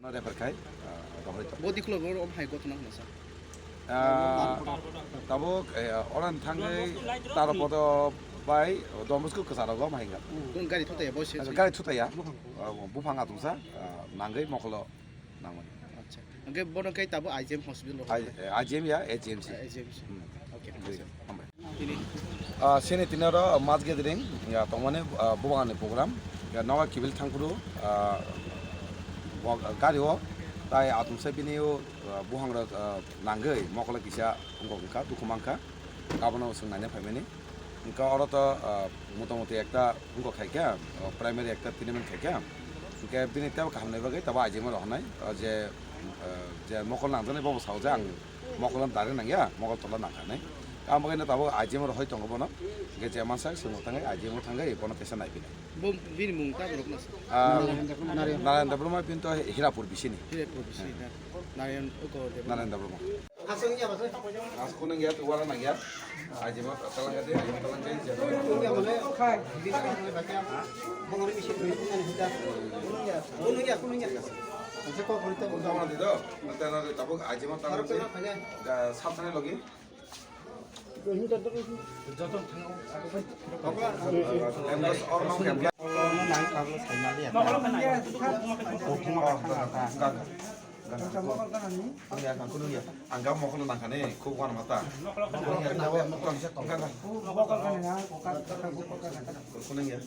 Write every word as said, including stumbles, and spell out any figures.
Refer khai, ah, rohoi tong. Bo diklo bo om hai gotna hwnsa. Ah, tabuk, eh, oran thangwi Tarapodo bai Don Bosco kwcharo go hai ga. Kun gari thutaya bo se. Gari thutaya. Ah, buphang atungsa, ah, nangwi mokolo nangmani. Acha. Hwnkhe bono khe tabuk I G M hospital ro. I-, eh, I G M ya, H G M C. Ah, H G M C. Hmm. Okay. Hambai. Ah, sini tini oro mass gathering, ya, tongmani, ah, bubangni program, ya, noga kibil thangphuru, ah, bo-, gari o, tai atumsa bini o, ah, buhangrok, ah, nangwi mokolo kisa wngkok wngkha, dukhu mankha, abono chwng naina phaimani. Wngkha oro to, ah, motamuti ekta wngkok khaikha, ah, primary ekta tournament khaikha, hwnkhe bini teibo kaham ni bagwi tabo I G M o rohornai, ah, je, ah, je mokol nangjaknai bobo sao je ang mokol no direct nangya, mokol tola nangkha hinwi. Ang bagwi no tabuk I G M o rohoi tongo bono. Hwnkhe je mansa chwng bo thangwi I G M o thangwi bono teisa naiphinai. Bo bini mung ta borok no. Ah, Narendra Brahma. Narendra Brahma bini to Hirapur bisini. Hirapur bisini na. Narayan oko Debbarma. Narendra Brahma. As kunung ya, tu wara nang ya. I G M o talang ya de, I G M o talang ya. Kunung ya, kunung ya. Kunung ya, kunung ya. Tabuk I G M o talang ya. Sabtane logi. Ang ga mokol nangkha ne, khub wan mata. Kunung ya.